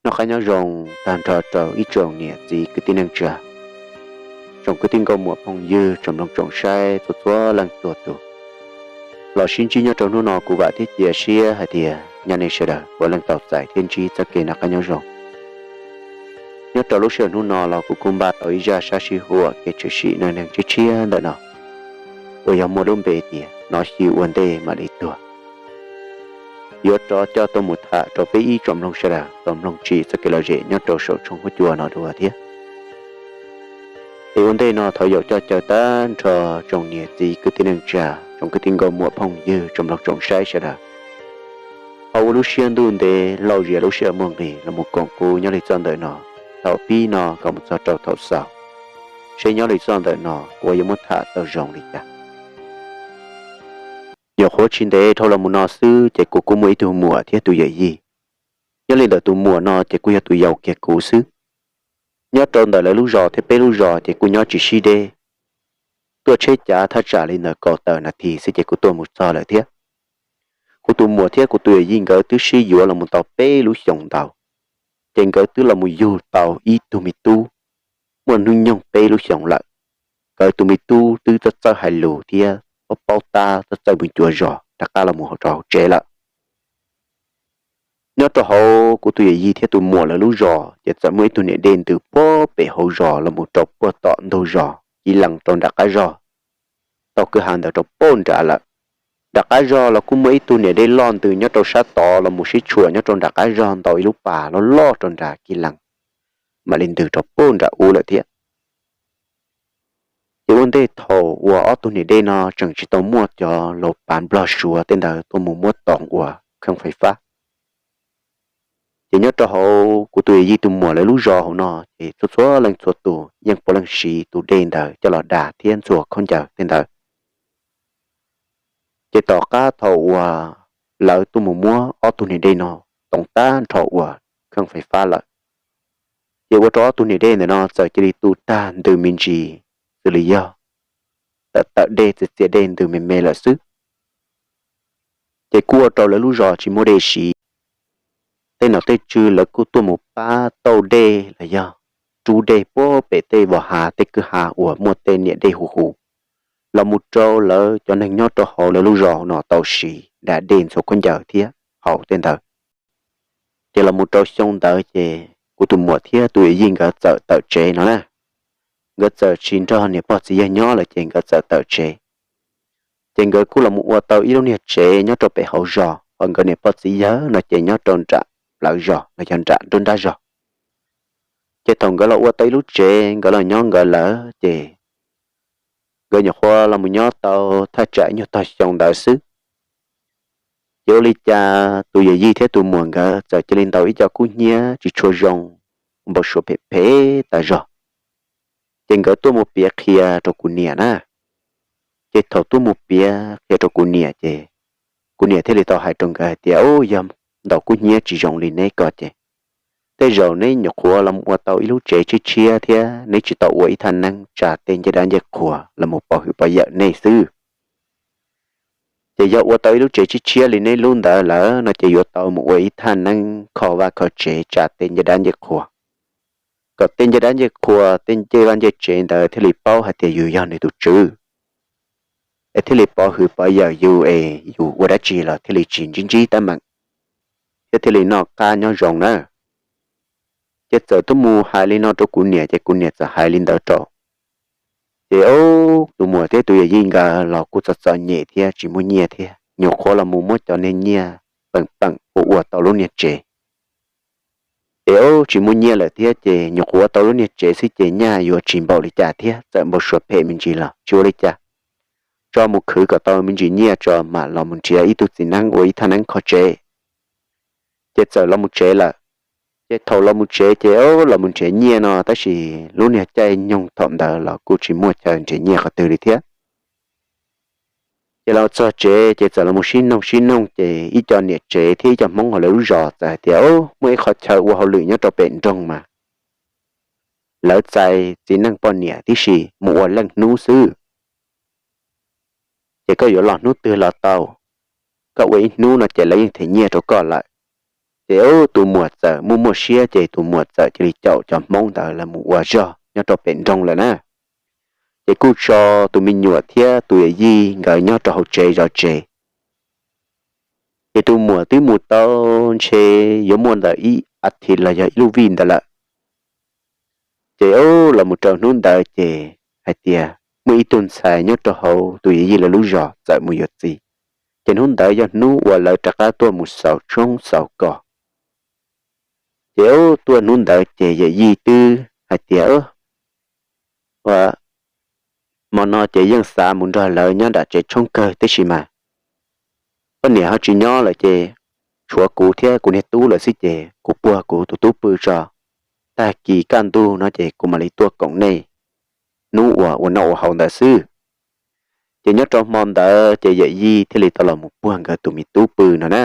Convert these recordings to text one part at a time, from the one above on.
Noj qab nyob zoo tag nrho rau ib tsoom niam txiv kwv tij neej tsa, tsoom kwv tij nkauj muam phooj ywg tsoom mloog tsoom saib txhua txhua leej txhua tus. Los sib ntsib nyob rau hnub no kuv vam thiab cia siab hais tias nyob nej sawv daws puav leej tau txais thiab ntsib txoj kev noj qab nyob zoo. Nyob rau lub sij hawm hnub no los kuv kuj npaj tau ib zaj sab sib huam kev tshwm sim neej neeg tshiab tshiab ntawm no uas yog muaj lub npe tias Hnov Xyw Ua Ntej Mam Li Tuag. Yuav rov coj tuaj mus tham rau peb ib tsoom mloog sawv daws tau mloog tsim txoj kev lom zem nyob rau saum tshooj huab cua no dua thiab. Es ua ntej no thov yaum coj caw tag nrho tsoom niam txiv kwv tij neej tsa, tsoom kwv tij nkauj muam phooj ywg tsoom mloog tsoom saib sawv daws ho ua lub siab ntuj ntev lauj zias lub sij hawm muaj nqis los mus koom kuv nyob li txoj ntawm no, thaum pib no kom mus txog rau thaum xaus, seb nyob li txoj ntawm no kuv yuav muab tham tau zoo li cas. Nyuam qhuav tsis ntev dhau los mus no xwb ces kuv kuj muaj ib tug muam thiab tus yawm yij. Nyob li ntawm tus muam no ces kuj yog tus yau kiag kuv xwb. Nyob rau ntawm lawv lub zos thiab peb lub zos ces kuj nyob tsis sib deb, tuaj tsheb cav thaj tsam li ntawm kaum tawm nas this xwb ces kuj tuaj mus txog lawm thiab. Kuv tus muam thiab kuv tus yawm yij nkawd twb sib yuav los mus tau peb lub xyoos ntau, ces nkawd twb los mus yug tau ib tug me tub muaj hnub nyoog peb lub xyoos lawm. Nkawd tus me tub twb txawj txawj hais lus thiab paub paub tab txawj txawj mus cuav zog rov qab los mus rau hauv tsev lawm. Nyob rau hauv kuv tus yawm yij thiab tus muam lawv lub zos ces txawm muaj ib tug niam dej ntws puag pem hauv zos los mus rau puag tom ntug zos kiv lees rau nram qab zog, tau kwj ha ntawd rau puag nrad lawm. Nram qab zog los kuj muaj ib tug niam dej loj ntws nyob rau sab tod los mus sib tshuam nyob rau nram qab zog ntau ib lub pas loj loj rau nrad kiv lees, mam li ntws rau puag nram ub lawm thiab. Ces ua ntej thaum uas ob tug niam dej no tseem tsis tau muaj cov laus pav nplog suav tej ntawd tuaj mus muab toos ua kheej fais fab, ces nyob rau hauv kuv tus yawm yij tus muam lawv lub zos hauv no ces txhua txhua leej txhua tus yeej puav leej siv tus dej ntawd coj los da thiab ntxhua khaub ncaws tej ntawd. Ces tom qab thaum uas lawv tuaj mus muab ob tug niam dej no toos tag nrho ua kheej fais fab lawm, ces ua rau ob tug niam dej ntawm no txawm cia li tu tag ntws me ntsis xws li yog tawm tawm dej txias txias dej ntws me me lawm xwb. Ces kuj ua rau lawv lub zos tsis muaj dej siv. Tej nom tej tswv lawv kuj tuaj mus pab tauj dej los yog rub dej puag pem tej vos hav tej kwj ha uas muaj tej niam dej huv huv los mus rau lawv cov neeg nyob rau hauv lawv lub zos no tau siv da dej ntxhua khaub ncaws thiab haus tej ntawd. Ces los mus rau xyoo ntawd ces kuv tus muam thiab tus yawm yij nkawd txawm tawm tsev no na. Nkawd txawm tsis nrog niam pog txiv yawg nyob lawm ces nkawd txawm tawm tsev. Ces nkawd kuj los mus ua tau ib lub niag tsev nyob rau pem hauv zos, ho nkawd niam pog txiv yawg no ces nyob rau nram plawv zos los yog nram nruab nrab zog. Ces thaum nkawd los ua tau ib lub tsev nkawd los nyob nkawd lawm ces nkawd nyuam qhuav los mus nyob tau thaj tsam ib nyuag tog xyoo ntawd xwb. Ces ua li cas tus yawm yij thiab tus muam nkawd txawm cia li ntaus ib co kub hnyiab tsis tshua zoo, npau suav phem phem tas zog. Ces nkawd tuaj mus piav qhia rau kuv niam na. Ces thaum tuaj mus piav qhia rau kuv niam ces kuv niam thiaj li tau hais rau nkawd hais tias, Ub, yog ntaus kub hnyiab tsis zoo li neb ko ces tej zaum neb nyuam qhuav los ua tau ib lub tsev tshiab tshiab thiab neb tsis tau ua ib thaj neeb tsa tej ncej dab ncej qhua los mus pov hwm pov yawm nej xwb. Ces yog ua tau ib lub tsev tshiab tshiab li neb lub ntawd lawm no ces yuav tau mus ua ib thaj neeb kho vaj kho tsev tsa tej ncej dab ncej qhua, kom tej ncej dab ncej qhua tej ncej vaj ncej tsev ntawd thiaj li paub hais tias yus yog nws tus tswv, es thiaj li pov hwm pov yawm yus es yus ua dab tsi los thiaj li tsis ntsib ntsib teeb meem, thiab thiaj li noj qab nyob zoo na. Ces txawm tuaj mus hais li no rau kuv niam ces kuv niam txawm hais li ntawd rau. Ces tus muam thiab tus yawm yij nkawd los kuj txom txom nyem thiab tsis muaj nyiaj thiab nyuam qhuav los mus muab cov niag nyiaj peem peem ua ua tau lub niag tsev. Ces tsis muaj nyiaj lawm thiab ces nyuam qhuav ua tau lub niag tsev xwb ces nyaj yuav tsis npaum li cas thiab txawm npau suav phem me ntsis los tsis ua li cas, tso mus khwv kom tau me ntsis nyiaj tso mam los mus nrhiav ib tug txiv neeb ua ib thaj neeb kho tsev. Ces txawm los mus tsev lawm. Ces thaum los mus tsev ces los mus nrhiav nyiaj no tab sis lub niag caij nyoog thaum ntawd los kuj tsis muaj chaw nrhiav nyiaj qhov twg li thiab. Ces los txog tsev ces txawm los mus sib noog sib noog ces ib co niam tsev thiab ib co Hmoob hauv lawv lub zos txawm hais tias, Muaj ib qhov chaw ua hauj lwm nyob rau pem nroog mas lawv txais txiv neej poj niam tib si mus ua leej hnub xwb. Ces koj yuav los hnub twg los tau, koj ua ib hnub no ces lawv yeej them nyiaj rau koj lawm. Ces tus muam txawm muaj muaj siab ces tus muam txawm cia li caum cov Hmoob ntawd los mus ua zog nyob rau pem nroog lawm na. Ces kuj tso tus me nyuam thiab tus yawm yij nkawd nyob rau hauv tsev zov tsev. Ces tus muam twb mus tau ntshe yuav muaj ntawm ib as thiv los yog ib lub vij ntawd lawm. Ces los mus rau hnub ntawd ces hais tias muaj ib tug ntxhais nyob rau hauv tus yawm yij lawv lub zos txawm mus yuav txiv. Ces hnub ntawd yog hnub uas lawv rov qab tuaj mus xaus tshoob xaus kos. Ces tuaj hnub ntawd ces yawm yij twb hais tias, Ua, hmo no ces yeej xav mus nrog lawv nyob nram tsev tshoob kawg tib si mas poj niam ho tsis nyob lawm ces tshuav kuv thiab kuv niag tub lawm xwb ces kuv puag kuv tus tub pw tso, tag kis kaj ntug no ces kuv mam li tuaj koom nej hnub uas ua noj ua haus ntawd xwb. Ces nyob rau hmo ntawd ces yawm yij thiaj li tau los mus puag nkawd tus me tub pw no na.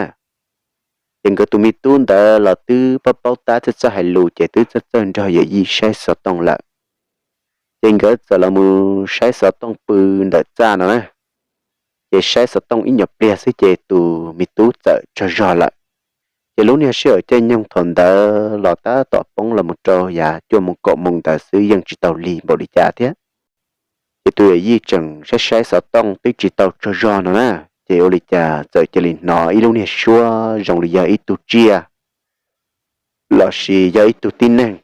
Ces nkawd tus me tub ntawd los twb paub paub tab txawj txawj hais lus ces twb txawj txawj nrog yawm yij saib xov tooj lawm. Ces nkawd txawm los mus saib xov tooj pw ntawm txaj no na. Ces saib xov tooj ib nyuag pliag xwb ces tus me tub txawm tsaug zog lawm. Ces lub niag sij hawm caij nyoog thaum ntawd los tab tom poob los mus rau yav cuaj moos kaum moos ntawd xwb yeej tsis tau lig npaum li cas thiab. Ces tus yawm yij tseem saib saib xov tooj twb tsis tau tsaug zog no na, ces ua li cas txawm cia li hnov ib lub niag suab zoo li yog ib tug tsiaj lossis yog ib tug tib neeg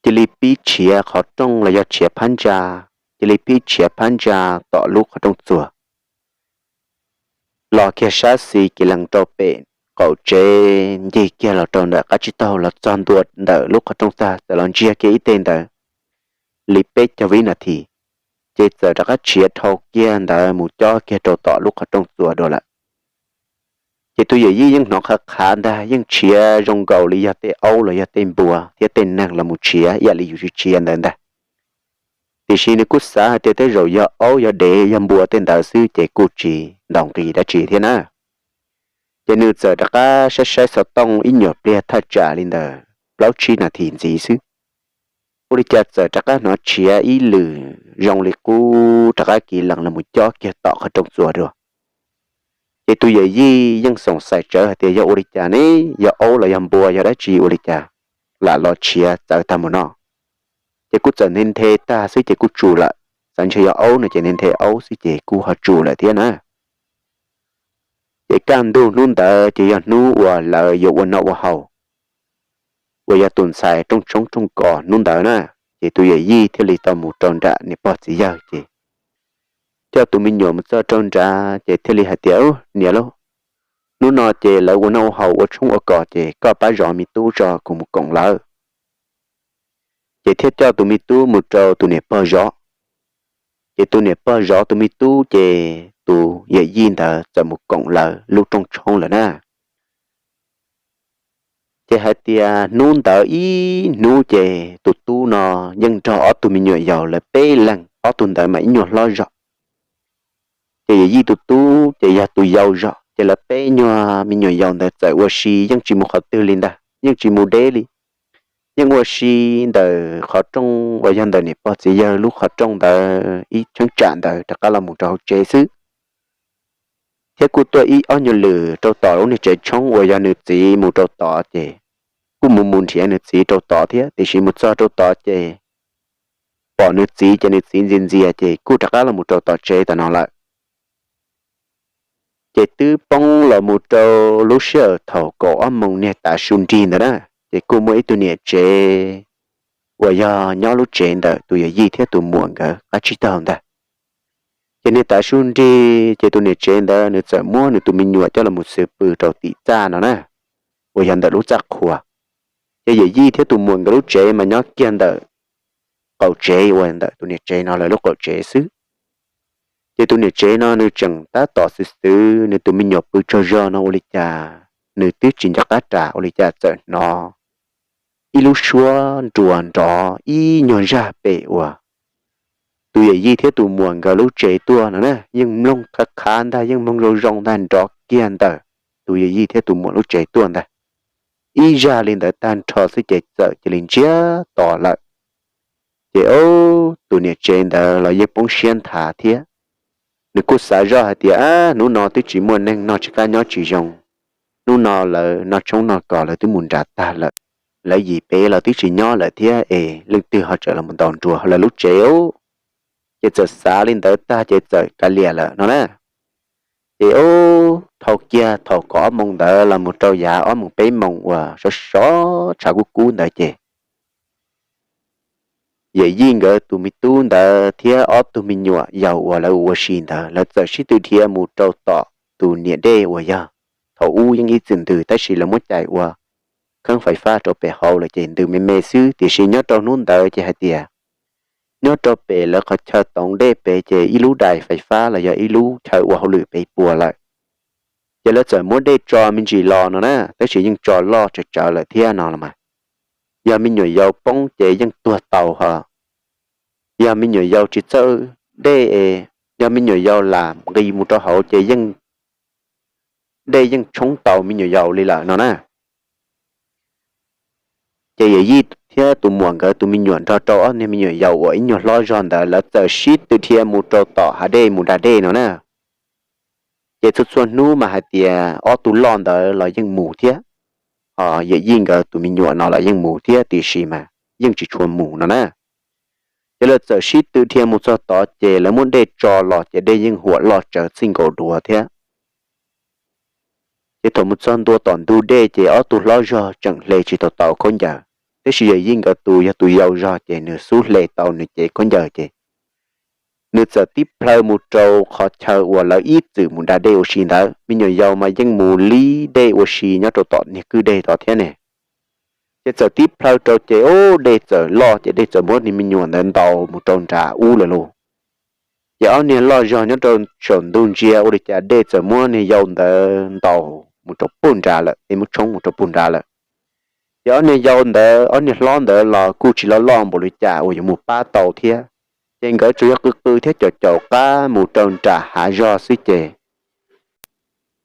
cia li pib tshiav qhov rooj los yog tshiav phab ntsa, cia li pib tshiav phab ntsa tom lub qhov rooj txuas los kiag sab xis kiv lees rau pem qaum tsev, ncig kiag los rau ntawm qab tsib taug los txog ntua ntawm lub qhov rooj tag txawm los ntsia kiag ib teg ntawd li peb caug vib nas this, ces txawm rov qab tshiav dhau kiag ntawd mus cob kiag rau tom lub qhov rooj txuas dua lawm. Ces tus yawm yij yeej hnov qhav qhav ntag, yeej tshiav zoo nkaus li yog tej aub los yog tej npua thiab tej neeg los mus tshiav ib yam li yus tshiav ntawd ntag. Tiam sis nws kuj xav hais tias tej zaum yog aub yog dev yog npua tej ntawd xwb ces kuj tsis ntaus nqi dab tsi thiab na. Ces nws txawm rov qab saib saib xov tooj ib nyuag pliag thaj tsam li ntawm plaub tsib nas this ntxiv xwb, ua li cas txawm rov qab hnov tshiav ib lwm zoo li qub rov qab kiv lees los mus cob kiag tom qhov rooj txuas dua. Ces tus yawm yij yeej xoom xaim tsawv hais tias yog ua li cas ne, yog aub los yog npua yog dab tsi ua li cas lam los tshiav txawv tag mus no. Ces kuj txawm nthe nthe tag xwb ces kuj tsum lawm, xav ntshe yog aub no ces nthe nthe aub xwb ces kuj ho tsum lawm thiab na. Ces kaj ntug hnub ntawd ces yog hnub uas lawv yuav ua noj ua haus, uas yog tus ntxhais rooj tshoob rooj kos hnub ntawd na. Ces tus yawm yij thiaj li tau mus rau nram niam pog txiv yawg ces coj tus me nyuam mus txog rau nrad ces thiaj li hais tias, Niam lauj, hnub no ces lawv ua noj ua haus ua tshoob ua kos ces koj pab zov me tub tso kuv mus koom lawv. Ces thiaj coj tus me tub mus rau tus niam pog zov. Ces tus niam pog zov tus me tub ces tus yawm yij ntawd txawm mus koom lawv lub rooj tshoob lawm na. Ces hais tias hnub ntawd ib hnub ces tus tub no yeej nrog ob tug me nyuam yaus lawv peb leeg, ob tug ntawd mas ib nyuag hlob zog. Ces yawm yij tus tub ces yog tus yau zog, ces lawv peb nyuag me nyuam yaus ntawd txawm ua si yeej tsis mus qhov twg li ntag, yeej tsis mus deb li. Yeej ua si ntawm qhov rooj uas yog ntawm niam pog txiv yawg lub qhov rooj ntawd ib cheeb tsam ntawd rov qab los mus rau hauv tsev xwb. Thiab kuj tuaj ib ob nyuag lwm rau tom lub niag tsev tshoob uas yog nws txiv mus rau tod ces kuj mus mus nrhiav nws txiv rau tod thiab, tiam sis mus txog rau tod ces pom nws txiv ces nws txiv ntxias ntxias ces kuj rov qab los mus rau tom tsev tom no lawm. Ces twb poob los mus rau lub sij hawm thaum kaum ob moos niag tav su nrig ntawd na, ces kuj muaj ib tug niam tsev uas yog nyob lub tsev ntawm tus yawm yij thiab tus muam nkawd qab tsib taug ntag. Ces niag tav su nrig ces tus niam tsev ntawd nws txawm muab nws tus me nyuam coj los mus xwb pw rau tim txaj no na, uas yog ntawm lub txaj qhua. Ces yawm yij thiab tus muam nkawd lub tsev mas nyob kiag ntawm qaum tsev uas ntawm tus niam tsev no lawv lub qaum tsev xwb. Ces tus niam tsev no nws tseem tab tom xwb xwb nws tus me nyuam pw tsaug zog no ua li cas nws twb tsis nco qab ras ua li cas txawm hnov ib lub suab nruas nrov ib nyuag zaj pem uas tus yawm yij thiab tus muam nkawd lub tsev tuaj no na, yeej mloog qab qhab ntag, yeej mloog zoo zoo ntag, nrov kiag ntawm tus yawm yij thiab tus muam lub tsev tuaj ntag. Ib zaj li ntawd tag nrho xwb ces txawm cia li ntsiag to lawm. Ces tus niam tsev ntawd los yeej poob siab nthav thiab. Nws kuj xav zoj hais tias, Ab, hnub no twb tsis muaj neeg no tsis qab nyob tsis zoo, hnub no lawv noj tshoob noj kos lawv twb mus nram tag lawm, lawv yim peb los twb tsis nyob lawm thiab es leej twg ho tseem los ntaus nruas lawv lub tsev os. Ces txawm xav li ntawd tag ces txawm kav liam lawm no na. Ces ub, dhau kiag thaum kaum ob moos ntawd los mus rau yav ob moos peb moos uas sov sov tshav kub kub ntawd ces yawm yij nkawd tus me tub ntawd thiab ob tug me nyuam yaus uas lawv ua si ntawd lawv txawm sib tw dhia mus rau tom tus niam dej uas yog thaum ub yeej ib txwm ntws tab sis lawv muab cais ua kheeb fais fab rau pem hauv lawm ces ntws me me xwb. Tiam sis nyob rau hnub ntawd ces hais tias nyob rau pem lawv qhov chaw toov dej pem ces ib lub dais fais fab los yog ib lub chaw ua hauj lwm pem puas lawm. Ces lawv txawm muab dej tso me ntsis los no na, tab sis yeej tso loj tsawv tsawv lawm thiab no los mas. Yog me nyuam yaus poob ces yeej tuag tau ho. Yog me nyuam yaus tsis txawj dej es, yog me nyuam yaus lam nqis mus rau hauv ces yeej, dej yeej tshoob tau me nyuam yaus li lawm no na. Ces yawm yij thiab tus muam nkawd tus me nyuam nrog rau ob niag me nyuam yaus uas ib nyuag hlob zog ntawd lawv txawm sib tw dhia mus rau tom hav dej mus da dej no na. Ces txhua txhua hnub mas hais tias ob tug loj ntawd los yeej mus thiab, ho yawm yij nkawd tus me nyuam no los yeej mus thiab tiam sis mas yeej tsis tshua mus no na. Ces lawv txawm sib tw dhia mus txog tod ces lawv muab dej tso los ces dej yeej huam loj tsawv txij nkaus duav thiab. Ces thaum mus txog ntua tom ntug dej ces ob tug hlob zog tseem hle tsis tau tau khaub ncaws, tab sis yawm yij nkawd tus yog tus yau zog ces nws xub hle tau nws cev khaub ncaws ces nws txawm tib plhaw mus rau qhov chaw uas lawv ib txwm mus da dej ua si ntawd. Me nyuam yaus mas yeej mus li dej ua si nyob rau tom niag kwj dej tod thiab ne. Ces txawm tib plhaw rau ces ub, dej txawm loj ces dej txawm muab niag me nyuam ntawd ntaus mus rau nram ub lawm lauj. Ces ob niag loj zog nyob rau saum ntug ntsia ua li cas dej txawm muab niag yau ntawd ntaus mus rau puag nrad lawm, dej muab tshoob mus rau puag nrad lawm. Ces ob niag yau ntawd, ob niag hlob ntawd los kuj tsis loj loj npaum li cas uas yuav mus pab tau thiab. Ces nkawd tsuas yog qw qw thiab caum caum qab mus rau nram hav zog xwb ces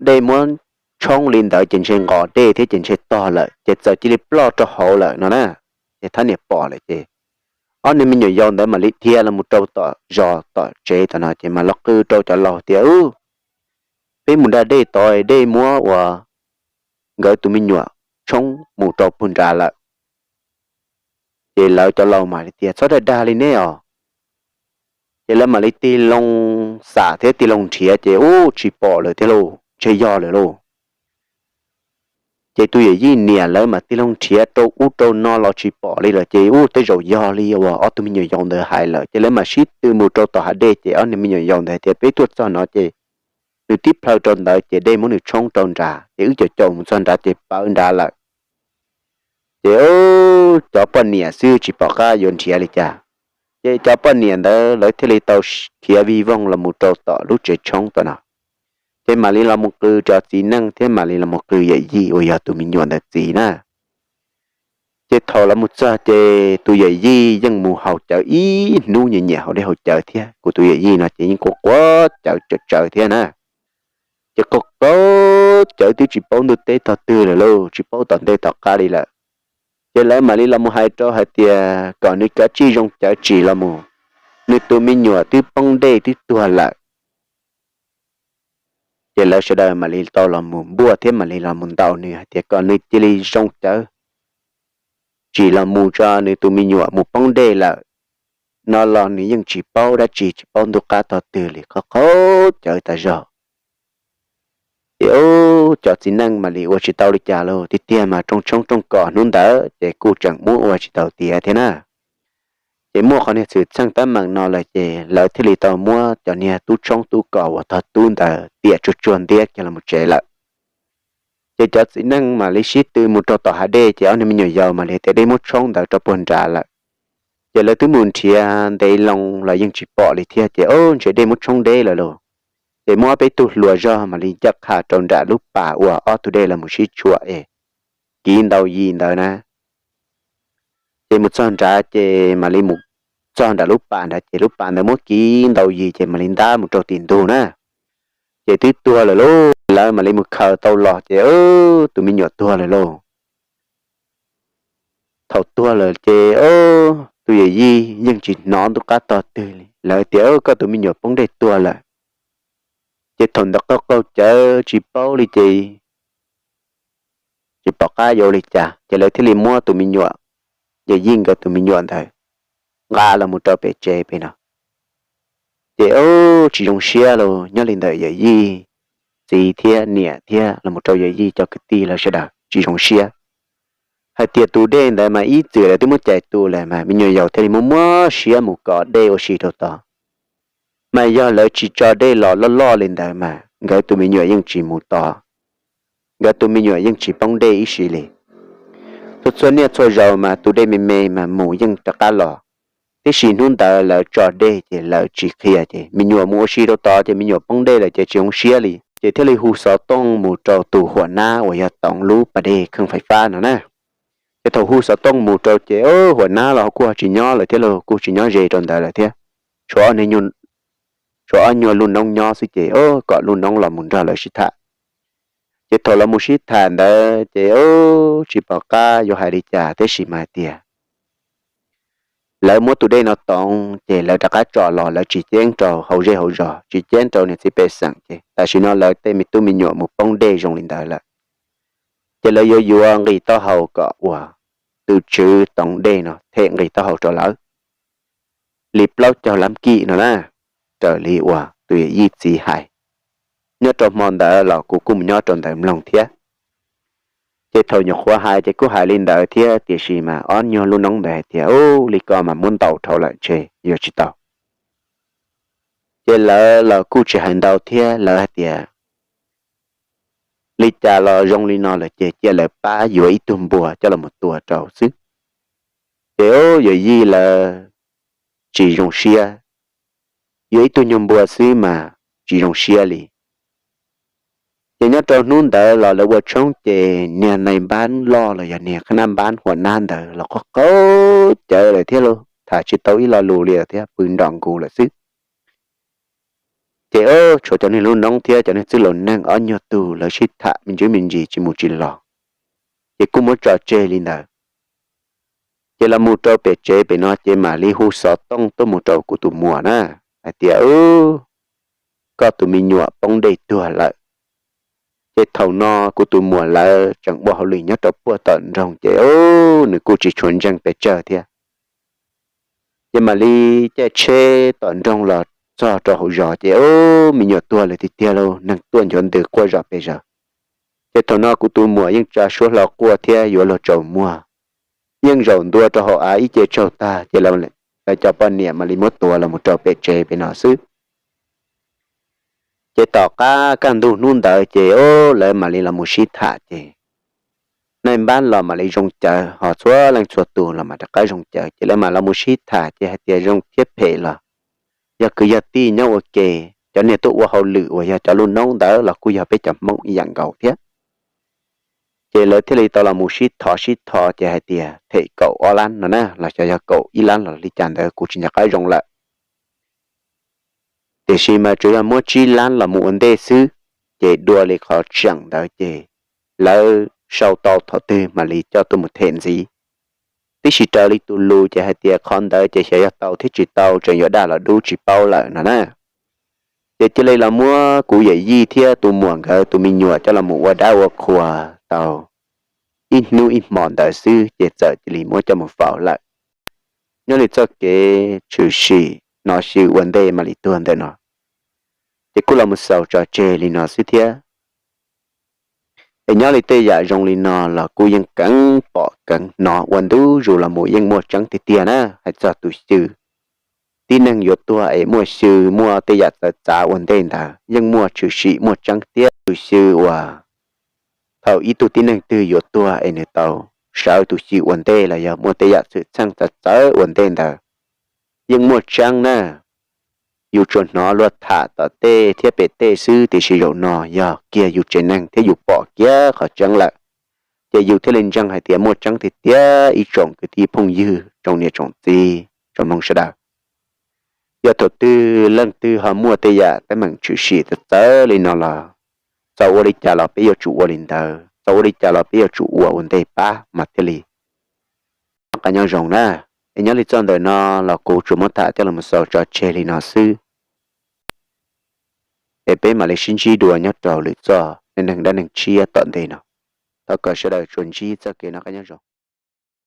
dej muab tshoob li ntawd ces ntshe nqos dej thiab ces ntshe tog lawm ces txawm cia li ploj rau hauv lawm no na. Ces thab niam pom lawm ces ob niag me nyuam yaus ntawd mam li dhia los mus rau tom zos tom tsev tom no ces mam los qw rau cov laus tias, Ub, peb mus da dej tod, dej muab uas nkawd tus me nyuam tshoob mus rau puag nrad lawm. Ces lawv cov laus mam li tias, Txhob dag dag li neb os. Ces lawv mam li tig loo xam thiab tig loo nrhiav ces ub, tsis pom lawm thiab lauj, ntshe yog lawm lauj. Ces tus yawm yij niam lawv mam tig loo nrhiav rau ub rau no los tsis pom li lawm ces ub, tej zaum yog li uas ob tug me nyuam yaus ntawd hais lawm ces lawv mam sib tw mus rau tom hav dej ces ob niag me nyuam yaus ntawd hais tias, Peb tuaj txog no ces nws tib plhaw rau ntawd ces dej muab nws tshoob rau nrad ces wb caum caum mus txog nrad ces pawv nrad lawm. Ces cov poj niam xwb tsis pom qab yuav nrhiav li cas. Ces cov poj niam ntawd lawv thiaj li tau khiav vij voog los mus rau tom lub tsev tshoob tom no. Ces mam li los mus qw cov txiv neej thiab mam li los mus qw yawm yij uas yog tus me nyuam ntawd txiv na. Ces thaum los mus txog ces tus yawm yij yeej mus haus cawv ib hnub nyiam nyiam haus dej haus cawv thiab. Kuv tus yawm yij no ces yeej quav quav cawv tsawv tsawv thiab na. Ces qaug qaug cawv twb tsis paub ntuj teb tog twg lawm lauj, tsis paub tom ntej tom qab li lawm. Ces lawv mam li los mus hais rau hais tias kom nws kav tsij zoo cawv tsim los mus, nws tus me nyuam twb poob dej twb tuag lawm. Ces lawv sawv daws mam li tau los mus npuaj thiab mam li los mus ntaus nws hais tias kom nws cia li zoo cawv tsim los mus tso, nws tus me nyuam mus poob dej lawm no los nws yeej tsis paub dab tsi, tsis paub ntuj qab tog twg li, qaug qaug cawv tas zog. Ces cov txiv neej mam li ua tsis tau li cas lauj, tiag tiag mas rooj tshoob rooj kos hnub ntawd ces kuj tseem muab ua tsis tau tiav thiab na. Ces muaj qhov niag xwm txheej teeb meem no lawm ces lawv thiaj li tau muab cov niag tub tshoob tub kos uas tog tub ntawd tiam tsuag tsuag ntiab kiag los mus tsev lawm. Ces cov txiv neej mam li sib tw mus rau tom hav dej ces ob niag me nyuam yaus mam li tias dej muab tshoob ntawd rau puag nrad lawm. Ces lawv twb mus nrhiav ntev loo los yeej tsis pom li thiab ces o, ntshe dej muab tshoob deb lawm lauj. Ces muab ob peb tug hluas zog mam li ncaj qha rau nram lub pas uas ob tug dej los mus sib tshuam es kiv ntau yim ntawd na. Ces mus txog nrad ces mam li mus txog nram lub pas nrad ces lub pas ntawd muab kiv ntau yim ces mam li ntab mus rau tim ntug na. Ces twb tuag lawm lauj, lawv mam li mus khaws tau los ces tus me nyuam tuag lawm lauj. Thaum tuag lawm ces tus yawm yij yeej tsis hnov ntuj qab tog twg li, lawv tias koj tus me nyuam poob dej tuag lawm. Ces thaum ntawd qaug qaug cawv tsis paub li ces tom qab yuav ua li cas, ces lawv thiaj li muab tus me nyuam, yawm yij nkawd tus me nyuam ntawd nqa los mus rau pem tsev pem no. Ces tsis zoo siab los nyob li ntawm yawm yij txiv thiab niam thiab los mus rau yawm yij cov kwv tij lawv sawv daws tsis zoo siab hais tias tus dej ntawd mas ib txwm lawv twb muab cais tu lawm mas me nyuam yaus thiaj li muab muab siab mus kov dej ua si rau tod. Mas yog lawv tsis tso dej los loj loj li ntawd mas nkawd tus me nyuam yeej tsis mus tod, nkawd tus me nyuam yeej tsis poob dej ib si li. Txhua txhua niaj txhua zaus mas tus dej me me mas mus yeej rov qab los, tiam sis hnub ntawd lawv tso dej ces lawv tsis qhia ces me nyuam mus ua si rau tod ces me nyuam poob dej lawm ces tsis zoo siab li, ces thiaj li hu xov tooj mus rau tus huam nab uas yog Toov lub pas dej kheej fais fab no na. Ces thaum hu xov tooj mus rau ces huam nab los kuj ho tsis nyob lawm thiab los kuj tsis nyob ze rau ntawd lawm thiab, tshuav ob nyuag lub noob nyob xwb ces kom lub noob los mus nrog lawv sib tham. Ces thaum los mus sib tham ntawd ces tsis pom qab yuav hais li cas tab sis mas hais tias lawv muab tus dej no toov ces lawv rov qab tso los, lawv tsis ceeb rau hauv zej hauv zos, tsis ceeb rau niam txiv pej xeem, ces tam sim no lawv tej me tub me nyuam mus poob dej zoo li ntawd lawm. Ces lawv yuav yuav nqis taub hau kom uas tus tswv toov dej no them nqis taub hau rau lawv li plaub caug lab kim no na, raws li uas tus yawm yij txiv hais. Nyob rau hmo ntawd los kuv kuj mus nyob rau ntawd mloog thiab. Ces thaum nyuam qhuav hais ces kuj hais li ntawd thiab, tiam sis mas ob nyuag lub noob ntawd hais tias, Ub, li ko mas muab ntaus dhau lawm ntshe yuav tsis tau. Ces lawv los kuj tsis hais ntau thiab, lawv hais tias, Li cas los zoo li no lawm ces cia lawv pab yuav ib tug npua coj los mus tua rau xwb. Ces yawm yij lawv tsis zoo siab, yuav ib tug nyuag npua xwb mas tsis zoo siab li. Ces nyob rau hnub ntawd los lawv ua tshoob ces niag nai npab loj los yog niag qhab nab npab huam nab ntawd los qaug qaug cawv lawm thiab lauj, tham tsis tau ib lo lus li lawm thiab, pw nrom nkus lawm xwb. Ces tshuav cov niag lub noob thiab cov niag txwj laus neeg ob nyuag tug lawv sib tham me ntsis me ntsis tsis mus tsis los, ces kuj muab tso tseg li ntawd. Ces los mus rau pem tsev pem no ces mam li hu xov tooj tuaj mus rau kuv tus muam na, hais tias, Koj tus me nyuam poob dej tuag lawm. Ces thaum no kuv tus muam lawv tseem ua hauj lwm nyob rau puag tom nroog ces nws kuj tsis tshua ntseeg pes tsawg thiab. Ces mam li caij tsheb tom nroog los txog rau hauv zos ces, Ub, me nyuam tuag lawm tiag tiag lauj, neeg tuaj ncuav ntws quaj zom pes zaws. Ces thaum no kuv tus muam yeej tsa suab hlo quaj thiab yuav luag tsaus muag, yeej zaum ntua rau hauv av ib ce tsaug tag ces lawv cov poj niam mam li muab tuav los mus rau pem tsev pem no xwb. Ces tom qab kaj ntug hnub ntawd ces lawv mam li los mus sib tham ces nai npab los mam li zoo cawv, ho txhua leej txhua tus los mam rov qab zoo cawv, ces lawv mam los mus sib tham ces hais tias zoo thiab phem los yog kwv yog tij nyob ua ke, cov niag tuaj ua hauj lwm uas yog cov lub noob ntawd los kuj yog peb cov Hmoob ib yam nkaus thiab. Ces lawv thiaj li tau los mus sib thov sib thov ces hais tias them kaum ob lab no na los xyov yog kaum ib lab los li cas ntawd kuv tsis nco qab zoo lawm. Tiam sis mas tsuas yog muab tsib lab los mus ua ntej xwb, ces dua li qhov tseem ntawd ces lawv sau tau thaum twg mam li coj tuaj mus them ntxiv. Tib si raws li tus lus ces hais tias qhov ntawd ces xyov yog tau thiab tsis tau, tseem yuav daj los dub tsis paub lawm no na. Ces cia li los muab kuv yawm yij thiab tus muam nkawd tus me nyuam coj los mus ua dab ua qhua tau ib hnub ib hmo ntawd xwb ces txawm cia li muab coj mus faus lawm. Nyob li txoj kev tshwm sim hnov xyw ua ntej mam li tuag ntawm no, ces kuj los mus xaus tso tseg li no xwb thiab. Es nyob li tej yam zoo li no los kuj yeej keev pom keev hnov ua ntu zus los mus yeej muaj tseeb tiag tiag na. Hais txog tus xyw, tib neeg yuav tuag es muaj xyw muaj tej yam txawv txav ua ntej ntawd yeej muaj tshwm sim muaj tseeb thiab. Tus xyw uas thaum ib tug tib neeg twg yuav tuag es nws tau sawv tus xyw ua ntej los yog muaj tej yam txhwm txheej txawv txawv ua ntej ntawd yeej muaj tseeb na. Yus tsuas hnov luag tham tom tej thiab pem tej xwb, tiam sis zaum no yog kiag yus tsev neeg thiab yus pom kiag qhov tseeb lawm, ces yus thiaj li ntseeg hais tias muaj tseeb tiag tiag ib tsoom kwv tij phooj ywg, tsoom niam tsoom txiv, tsoom Hmoob sawv daws. Yog thaum twg leej twg ho muaj tej yam teeb meem tshwm sim txawv txawv li no los txaus ua li cas los peb yuav tsum ua li ntawd, txaus ua li cas los peb yuav tsum ua ua ntej pab mas thiaj li noj qab nyob zoo na. Es nyob li txoj ntawm no los kuv tsuas muab tham coj los xaus tso tseg li no xwb, es peb mam li sib ntsib dua nyob rau lwm txoj neej neeg dab neeg tshiab tom ntej no. kom sawv daws tsuas ntsib txoj kev noj qab nyob zoo.